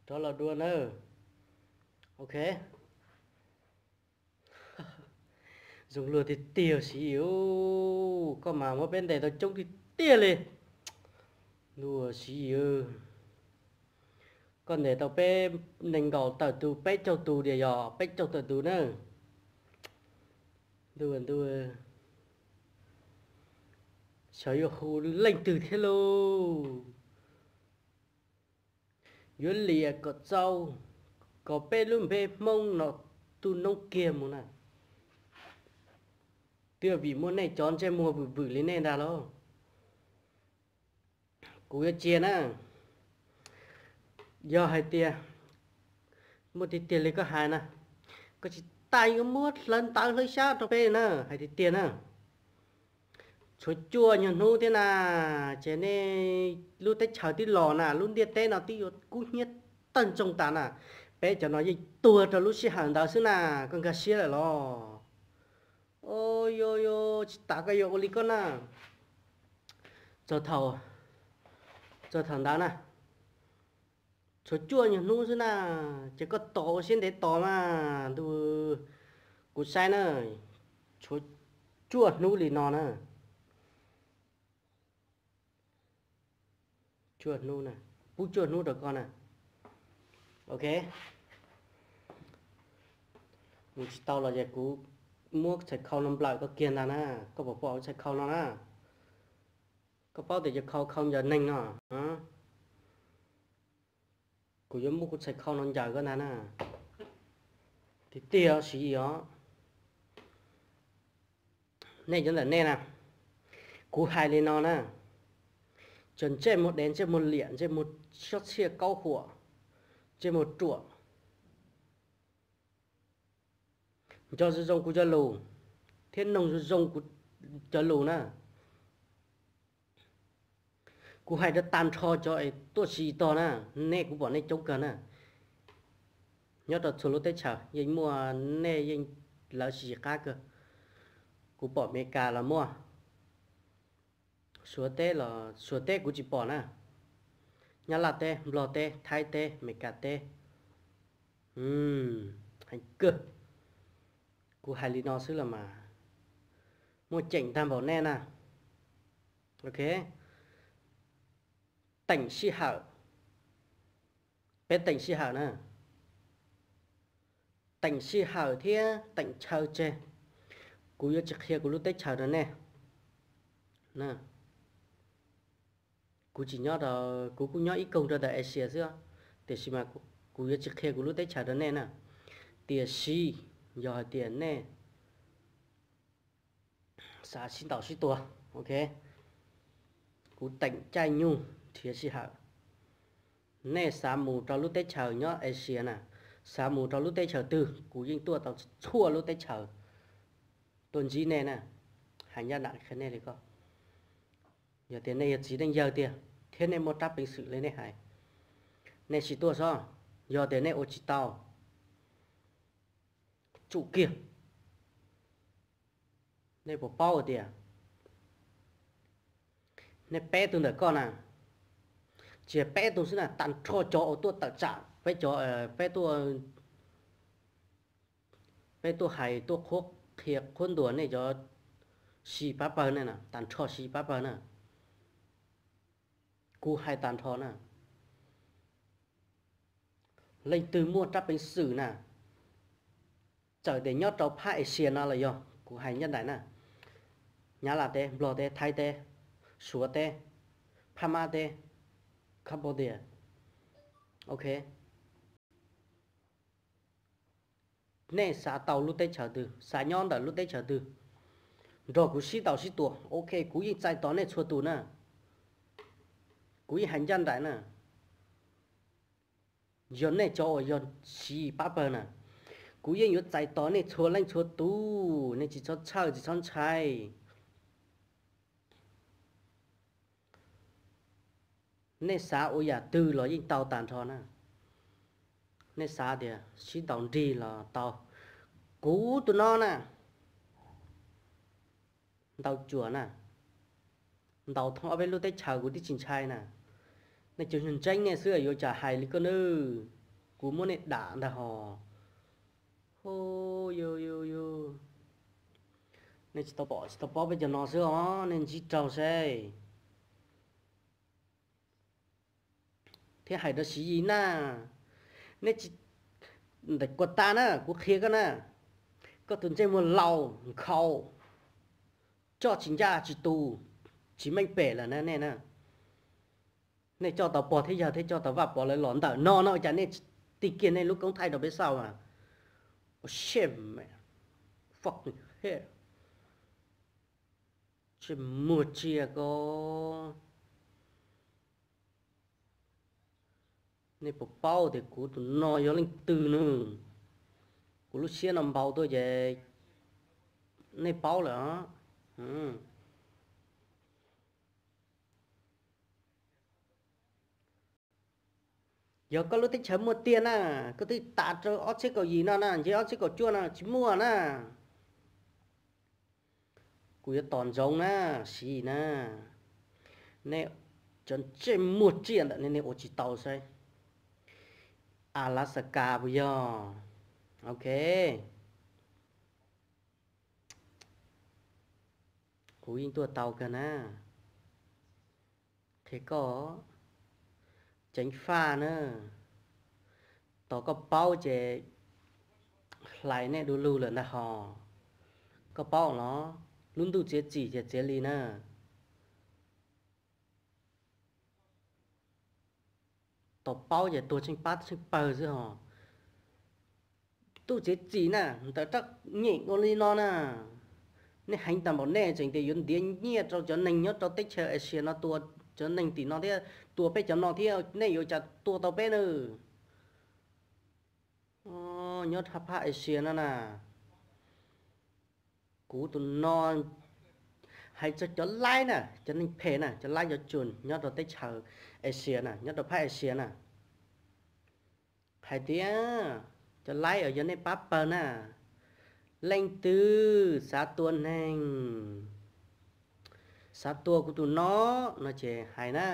Rov los dua nawb. Ok. Zoo luag tiag tiag Siv Yis, koj mas muab peb ntes tau coob tiag tiag li. Ntuj Siv Yis, koj ntes tau peb nees nkaum tawm tus, peb caug tus diam, yog peb caug tawm tus na. Ntuj, ntuj, xyov yuav hu leej twg thiab lauj. Yuav liam kom txaus, kom peb lub npe Hmoob no tu noob kiag mus na. Twb vim muaj nej cov ntsej muag vwm vwm li nej ntag lauj. Kuv yuav cia na, yog hais tias muaj tiag tiag li koj hais na, koj tsis tas yuav muab hlawv ntawv hlawv xyab rau peb na, hais tiag tiag na. Tshuav cuaj nyuag hnub thiab na, ces nej lub teb chaws twb los na, lub ntiaj teb no twb yuav kub hnyiab tawg ntsoog tas na. Peb cov no yeej tuag rau lub sij hawm ntawd xwb na, koj nkag siab lawm los? Au, yuav, yuav tsis tas koj yuav ua li koj na. Txog thaum, txog thaum ntawd na, tshuav cuaj nyuag hnub xwb na, ces koj tos ua siab ntev tos mas ntuj, kuv saib na, tshuav cuaj hnub li no na. Cuaj hnub na, pub cuaj hnub rau koj na. Ok, mus tsis tau los ces kuv muab txhais khau no nplawm koj kiag ntag na. Koj puas pom txhais khau no na? Koj paub tias cov khau khau ncaws neeg no, kuv yuav muab kuv txhais khau no ncaws koj ntag na. Tiag tiag Siv Yis os. Nej cov ntawm nej na, kuv hais li no na, cov ntsej muag dev, ntsej muag liam, ntsej muag xyob txhiaj kaub huam, ntsej muag ruam, nco zoo zoo kuv cov lus thiab noog zoo zoo kuv cov lus na. Kuv hais rau tag nrho cov es tuaj tsis tog na, nej kuv pom nej coob kawg na. Nyob rau txhua lub teb chaws yeej muaj, nej yeej lawv tsis qab kawg. Kuv pom Amelikas los muaj, Suav teb los, Suav teb kuv tsis pom na. Nyab Laj teb, Nplog teb, Thaib teb, Amelikas teb, heev kawg. Kuv hais li no xwb los mas muaj ceem tag npaum nej na. Ok, teem sij hawm, peb teem sij hawm na, teem sij hawm thiab teem chaw tseg. Kuv yuav tsis qhia kuv lub teb chaws rau nej. Kuv tsis nyob, kuv kuj nyob ib koog rau ntawm Asia xwb, tiam sis mas kuv yuav tsis qhia kuv lub teb chaws rau nej na. Tiam sis yog hais tias nej xav sib ntaus sib tua, ok, kuv teem caij nyoog nrhiav sij hawm. Nej xav mus rau lub teb chaws nyob Asia na, xav mus rau lub teb chaws twg kuv yeej tuaj tau txhua lub teb chaws tuaj ntsib nej na. Hais ncaj nram qhia nej li ko, yog tias nej yog txiv neej yawg tiag thiab nej muaj rab peev xwm li nej hais, nej sim tuaj sob. Yog tias nej ua tsis tau, tsum kiag. Nej puas paub tias nej peb tug ntawm koj na, tsis yog peb tug xwb na, tag nrho cov uas tuaj tawm tsam peb cov, peb tuaj, peb tuaj hais tuaj qhuab qhia qhuab ntuas nej cov si pab pawg ne, tag nrho si pab pawg na. Kuv hais tag nrho na, leej twg muaj rab peev xwm na, txawm tias nyob rau phab Asia no los yog kuv hais ncaj nraim na, Nyab Laj teb, Nplog teb, Thaib teb, Suav teb, Phab Mab teb, Cambodia, ok, nej xav tau lub teb chaws twg, xav nyob ntawm lub teb chaws twg, nrog kuv sib ntaus sib tua, ok, kuv yeej txais tos nej txhua tus na. Kuv yeej hais ncaj nraim na, yog nej cov uas yog si pab pawg na, kuv yeej yuav txais tos nej txhua leej txhua tus, nej tsis txhob txhawj tsis txhob ntshai. Nej xav ua yam twg los yeej tau tag nrho na. Nej xav tias sib ntaus nrig los tau. Kuv tus no na, ntaus cuam na, ntaus thoob ob peb lub teb chaws kuv twb tsis ntshai na. Nej cov ntseeb nej xwb yuav tsum hais li koj nawb. Kuv muab nej dam ntag hos. Hu, yus yus yus, nej tsis tau pom tsis tau paub peb cov no xwb os, nej ntsib raug saib. Thiab hais rau Siv Yis na, nej tsis, ntawm kuas tas na kuv qhia koj na, koj tus ntsej muag laus nkhaus, coj tsis ncaj tsis tus, tsis meej pem lawm na nej na. Nej coj tau pog thiab yawg thiab coj tau Vaj Pov lawv los ntawm no no cas nej tsis tig kiag nej lub koob thaij rau peb xauj mas. Ua siab me, fucking hell. Ntsej muag tsiaj ko. Nej puas paub tias kuv tus no yog leej twg no? Kuv lub siab no npau tuaj ces nej paub lawm os. Yog koj lub teb chaws muaj tiag na, koj twb tas rau ob txhiab kaum yim no na, nce ob txhiab kaum cuaj no tsis muaj na. Kuv yuav tos ntsoov na, Siv Yis na. Nej cov ntsej muag tsiaj ntawm nej, nej ua tsis tau saib. Alaska puas yog? Ok. Kuv yeej tuaj tau kawg na. Qhia koj, ceev faj na. Tos koj paub ces hlais nej du lug lawm ntag hos. Koj paub los, lub ntuj txiav txim ces txiav li na. Tau paub ces tuag tsheej pab tsheej pawg xwb hos. Ntuj txiav txim na, ntawm rab nyem ua li no na. Nej heev tag npaum nej tseem tias yuav ntiav nyiaj rau cov neeg nyob rau teb chaws Asia no tua cov neeg tim no thiab tua peb cov no thiab, nej yuav cas tua tau peb na? Nyob phab Asia no na, kuv tus no hais txog cov laib na, cov neeg phem na, cov laib cov tsuas nyob rau teb chaws Asia na, nyob rau phab Asia na, hais tias cov laib uas yog nej pab pawg na, leej twg xav tua neeg, xav tua kuv tus no, no ces hais na,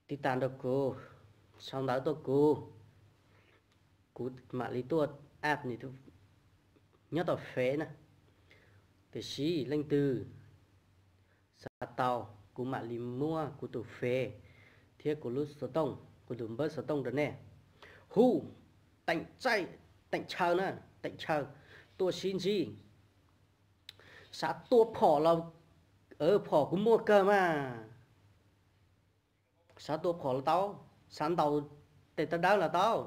tiv tas nrog kuv, sau ntawv tuaj kuv, kuv mam li tuaj app nws nyob tom fev na. Tiam sis leej twg xav tau, kuv mam li muab kuv tus fev thiab kuv lub xov tooj, kuv tus npawb xov tooj rau nej. Hu, teem txaij, teem chaw na, teem chaw, tuaj sib ntsib. Xav tua phom los, phom kuv muaj kawg mas. Xav tua phom los tau, xav ntaus tes taw dawb los tau.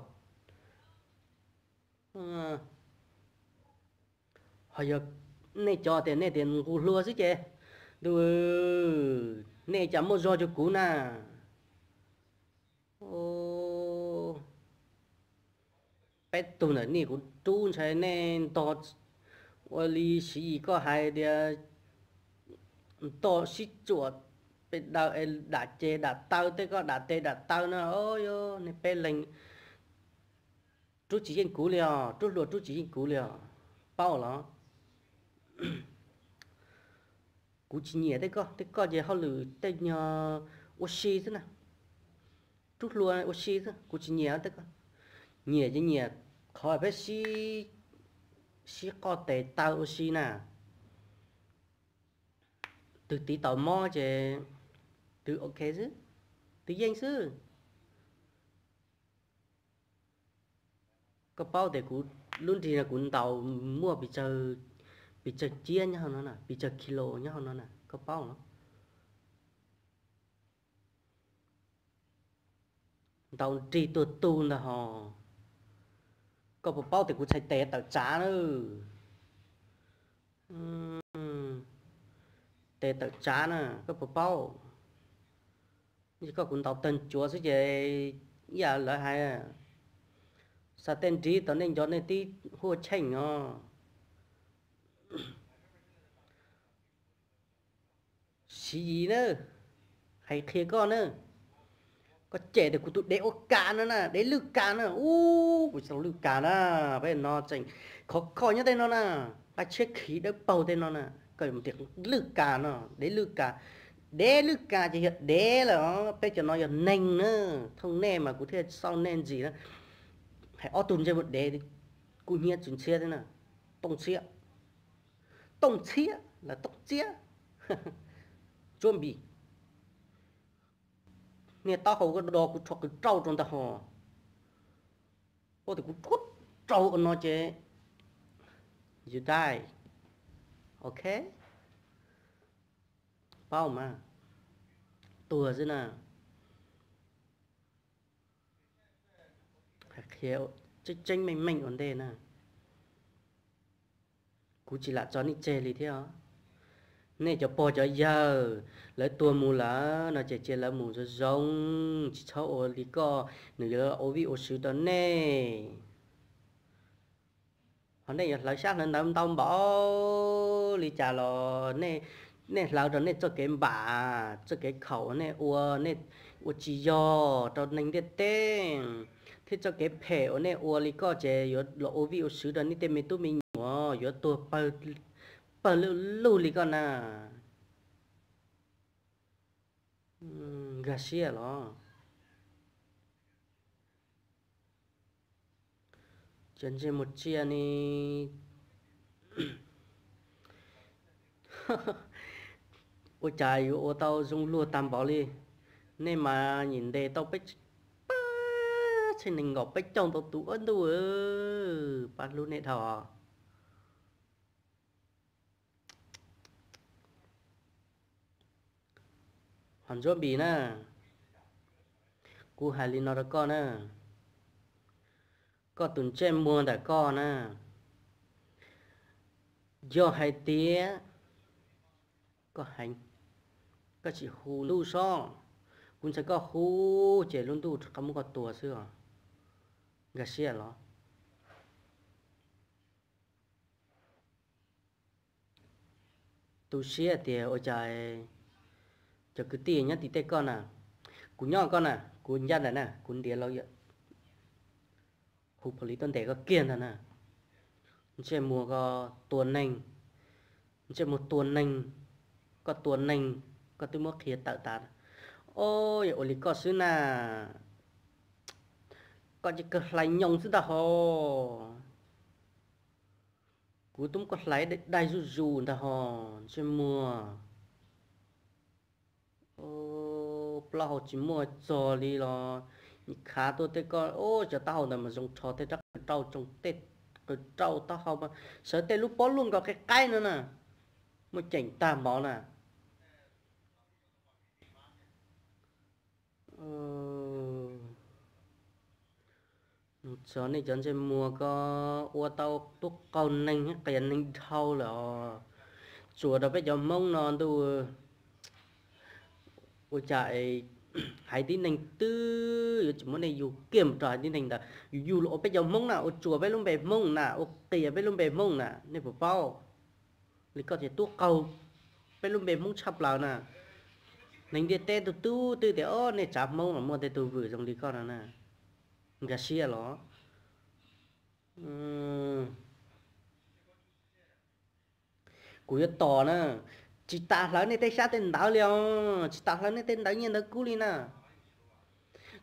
Ho yog nej cov tias nej tias nqus hlua xwb ces, ntu, nej cas muaj zog cuag kuv na. Peb tug ntawm nej kuv rub ntshai nej ntog ua li Siv Yis koj hais tias ntog sib tsuam pes daws es dam ces dam taw tej, koj dam tes dam taw no, nej peb leeg rub tsis yeej kuv li os, rub hlua rub tsis yeej kuv li os, paub los? Kuv tsis nyiam tej koj, tej koj ces hauj lwm tej nyuag ua si xwb na, rub hlua ua si xwb, kuv tsis nyiam tej koj. Nyiam ces nyiam qhov peb sib, sib qoj tes taw ua si na. Twg tiv tau mob ces twg ok xwb, twg yeej xwb. Koj paub tias kuv lub nrig no kuv ntaus muaj pes tsawg ciab nyob hauv no na, pes tsawg kilo nyob hauv no na, koj paub los? Ntaus nrig tuag tug ntag hos. Koj puas paub tias kuv txhais tes tawm tsav na? Tes tawm tsav na, koj puas paub? Koj kuv ntaus tawg ntsuav xwb ces ib yam lawv hais, xa tej nrig tau nej nco nej tib huaj cheej os. Siv Yis na, hais qhia koj na, koj cem tias kuv tus dev ua kas no na, dev lwj kas na, ub, kuv tsis tau lwj kas na, peb no tseem khov kho nyob tej no na, nqaij tshiab khiv dawb paug tej no na, koj tias lwj kas no, dev lwj kas, Dev lwj kas ces yog dev lawm os, peb cov no yog neeg na. Thooj nej mas kuv thiaj xauj nej ntsis na. Hais ob tug ntsej muag dev, kub hnyiab txwv ntxhiab thiab na. Tooj Txhiab, Tooj Txhiab los Tooj Txiab, Ntsuab Npis, niag taub hau koj do kuv rho qws rauj rau ntag ho. Ua tias kuv rhuav rau ua no ces you die, ok, paub mas, tuag xwb na. Qhia tseeb tseeb meej meej ua ntej na, kuv tsis lam tso nej tseg li thiab os. Nej cov pog cov yawg lawv tuag mus lawm no ces cia lawv mus zoo zoo, tsis txhob ua li koj, nws yuav ua vij ua sw rau nej. Ho nej yuav hlawv xyab hlawv ntawv ntau npaum li cas los nej hlawv rau nej txoj kev npam, txoj kev khaum uas nej ua, nej ua tsis yog rau neeg ntiaj teb, thiab txoj kev phem uas nej ua li koj ces yuav los ua vij ua sw rau nej tej me tub me nyuam yuav tuag pawg lug li koj na. Nkag siab los? Cov ntsej muag tsiaj ne, ua cas yuav ua tau zoo luag tag npaum li? Nej mas nyim ntes tau peb, peb txhiab nees nkaum peb caug ntau tus ua ntuj, pab hlub nej dhau. Ho Ntsuab Npis na, kuv hais li no rau koj na, koj tus ntsej muag ntawm koj na, yog hais tias koj heev, koj tsis hu ntuj sob, kuv ntshai koj hu ces lub ntuj rov qab muab koj tua xwb os. Nkag siab los? Tu siab tias ua cas cov kwv tij nyob tim tej koj na, kuv nyob koj na, kuv ncaj nraim na, kuv ntiav los hu pom li tuaj ntes koj kiag ntag na. Ntsej muag koj tua neeg, ntsej muag tua neeg, koj tua neeg, koj twb muab qhia tawm tas. Os, yog ua li koj xwb na, koj cia kawg hlais nyoos xwb ntag ho. Kuv twb muab koj hlais dai zuj zus ntag ho, ntsej muag. Plaub hau tsis muaj txog li los khav tuaj tej koj, cov taub hau ntawd mas zoo rho tej rab qws rauj, tej qws rauj taub hau mas sawv tej lub pob luaj nkaus qe qaib no na, muaj ceem tag npaum na. Txog nej cov ntsej muag ko ua tau tub qaug neeg thiab qias neeg dhau lawm os. Tsuas rau peb cov Hmoob no ntuj, ua cas haiv tib neeg twb yuav tsis muab nej yug kiag mus rau haiv tib neeg ntawd, yus yug los ua peb cov Hmoob na, ua tsuas peb lub npe Hmoob na, ua qias peb lub npe Hmoob na, nej puas paub? Li koj ces tub qaug peb lub npe Hmoob tshaj plaws na. Neeg ntiaj teb tug tub twb tias, o, nej tsav Hmoob los muaj tej tug vwm zoo li koj no na. Nkag siab los? Kuv yuav tos na, tsis tas hlawv nej tej xyab tej ntawv li os, tsis tas hlawv nej tej ntawv nyiaj ntawv kub li na.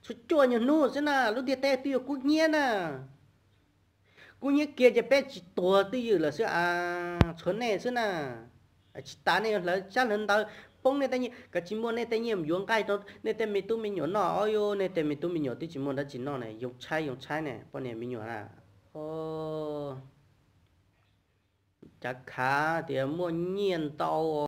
Txhua cuaj nyuag hnub xwb na, lub ntiaj teb twb yuav kub hnyiab na. Kub hnyiab kiag ces peb tsis tuag twj ywm lawm xwb a, tshuav nej xwb na. Tsis tas nej yuav hlawv xyab hlawv ntawv poob nej tej nyiaj, kav tsij muab nej tej nyiaj yuav nqaij rau nej tej me tub me nyuam noj. Os, yus nej tej me tub me nyuam twb tsis muaj dab tsi noj ne, yoo tshaib yoo tshaib ne poj niam me nyuam na. Cav khav tias muaj nyiaj ntau